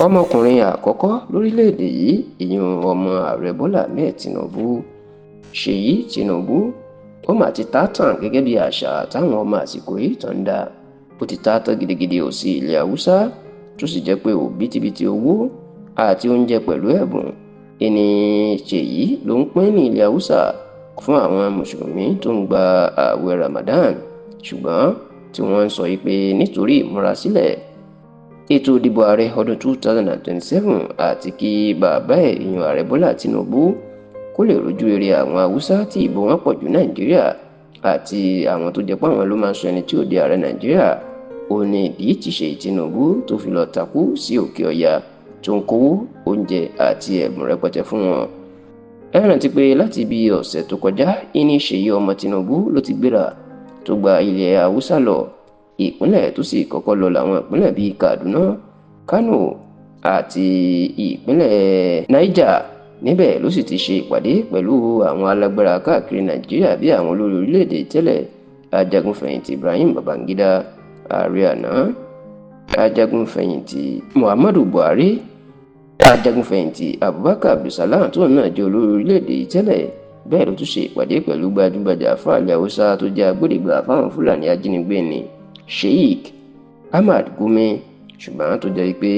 Ọmọkùnrin àkọ́kọ́ lórílẹ̀‐èdè yìí, ìyún ọmọ ààrẹ Bọ́lá Ahmed Tinubu, Ṣèyí Tinubu, ó mà ti ta tán gẹ́gẹ́ bí àṣà táwọn ọmọ àsìkò yìí tán ń dá. Ó ti ta tán gidigidi ò sí ilẹ̀ Haúsá, tó sì jẹ́ pé òbítíbitì owó àti oúnjẹ pẹ̀lú ẹ̀bùn ìní Ṣèyí ló ń pín ní ilẹ̀ Haúsá fún àwọn mùsùlùmí tó ń gba ààwẹ̀ Ramadan, ṣùgbọ́n tí wọ́n ń sọ yìí pé nítorí ìmúrasílẹ̀ ètò ìdìbò ààrẹ ọdún 2027 àti kí bàbá ẹ̀ ìyàn ààrẹ Bọ́lá Tinubu kó lè rojú rere àwọn Haúsá tí ìbò wọn pọ̀ jù Nàìjíríà àti àwọn tó jẹ́ pé àwọn ló máa ń sọ ẹni tí ò di ààrẹ Nàìjíríà, ó ní ìdí tí Ṣèyí Tinubu tó fi lọ takú sí Òkè Ọya tó ń kówó oúnjẹ àti ẹ̀bùn rẹpẹtẹ fún wọn. Ẹ rántí pé láti bí ọ̀sẹ̀ tó kọjá ìní Ṣèyí ọmọ Tinubu ló ti gbéra tó gba ilẹ̀ Haúsá lọ. Ìpínlẹ̀ tó sì kọ́kọ́ lọ làwọn ìpínlẹ̀ bíi Kaduna, Kano àti ìpínlẹ̀ Niger. Níbẹ̀ ló sì ti ṣe ìpàdé pẹ̀lú àwọn alágbára káàkiri Nàìjíríà bí àwọn olórí orílẹ̀-èdè tẹ́lẹ̀, ajagunfẹ̀yìntì Ibrahim Babangida, ààrẹ àná ajagunfẹ̀yìntì Muhammadu Buhari, ajagunfẹ̀yìntì Abubakar Abdulsalam tóun náà jẹ́ olórí orílẹ̀-èdè yìí tẹ́lẹ̀. Bẹ́ẹ̀ ló tún ṣe ìpàdé pẹ̀lú gbajúgbajà àfáà Haúsá tó jẹ́ agbódegbà fáwọn Fúlàní ajínigbé ní Sheikh Ahmad Gumi, ṣùgbọ́n tó jẹ́ pé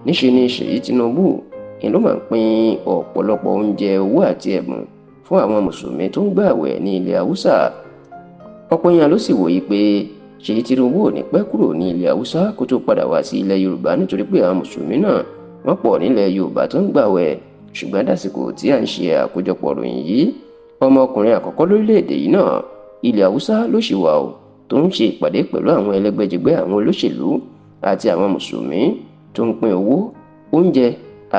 níṣe ni Ṣèyí Tinubu ni ló máa ń pín ọ̀pọ̀lọpọ̀ oúnjẹ, owó àti ẹ̀bùn fún àwọn mùsùlùmí tó ń gbààwẹ̀ ní ilẹ̀ Haúsá. Ọ̀pọ̀ èèyàn ló sì wòye pé Ṣèyí Tinubu ò ní pẹ́ kúrò ní ilẹ̀ Haúsá kó tó padà wá sí ilẹ̀ Yorùbá, nítorí pé àwọn mùsùlùmí náà wọ́n pọ̀ nílẹ̀ Yorùbá tó ń gbààwẹ̀. Ṣùgbọ́n dásìkò tí à ń ṣe àkójọpọ̀ ròyìn yìí, ọmọkùnrin àkọ́kọ́ lórílẹ̀‐èdè yìí náà ilẹ̀ Haúsá ló ṣì wà ó, tó ń ṣe ìpàdé pẹ̀lú àwọn ẹlẹ́gbẹ́jẹgbẹ́ àwọn olóṣèlú àti àwọn mùsùlùmí, tó ń pín owó, oúnjẹ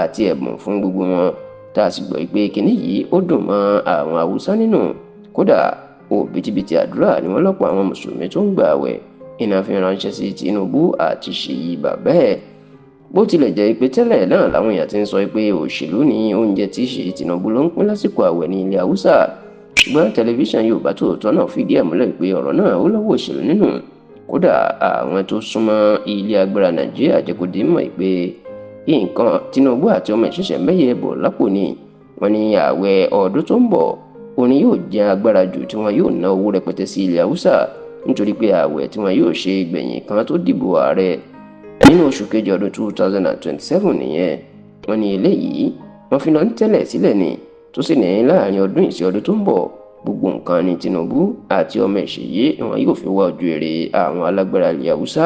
àti ẹ̀bùn fún gbogbo wọn, tá a sì gbọ́ pé kinní yìí ó dùn mọ́ àwọn Haúsá nínú. Kódà òbítíbitì àdúrà ni wọ́n lọ́pọ̀ àwọn mùsùlùmí tó ń gbààwẹ̀ iná fi ránṣẹ́ sí Tinubu àti Ṣèyí bàbá ẹ̀. Bó tilẹ̀ jẹ́ pé tẹ́lẹ̀ náà làwọn èèyàn ti ń sọ pé òṣèlú ní oúnjẹ tí Ṣèyí Tinubu ló ń pín lásìkò àwẹ̀ ní ilẹ̀ Haúsá, ṣùgbọ́n tẹlifíṣàn Yorùbá Tòótọ́ náà fìdí ẹ̀ múlẹ̀ pé ọ̀rọ̀ náà ó lọ́wọ́ òṣèlú nínú. Kódà àwọn tó súnmọ́ ilé agbára Nàìjíríà jẹ́ kó di mọ̀ pé nǹkan Tinubu àti ọmọ ìṣẹ̀ṣẹ̀ mẹ́yẹ bọ̀ lápò ni. Wọ́n ní ààwẹ̀ ọdún tó ń bọ̀ òní yóò jẹ́ agbára jù tí wọ́n yóò ná owó rẹpẹtẹ sí ilẹ̀ Haúsá, nítorí pé ààwẹ̀ tí wọ́n yóò ṣe gbẹ̀yìn kan tó dìbò ààrẹ nínú oṣù kejì ọdún 2027 nìyẹn. Wọ́n ní eléyìí wọ́n fi lọ ń tẹ́lẹ̀ sílẹ̀ ni, tó sì ní láàrin ọdún ìsí ọdún tó ń bọ̀ gbogbo nǹkan ní Tinubu àti ọmọ ìṣèyí ni wọn yóò fi wá ojú èrè àwọn alágbára ilẹ̀ Haúsá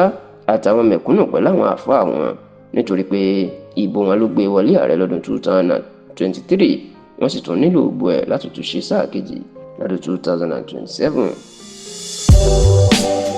àtàwọn mẹ̀kúnnù pẹ̀lú àwọn àfáà wọn, nítorí pé ìbò wọn ló gbé wọlé ààrẹ lọ́dún 2023, wọ́n sì tún nílò ògbó ẹ̀ láti tún ṣe sáà kejì lọ́dún 2027.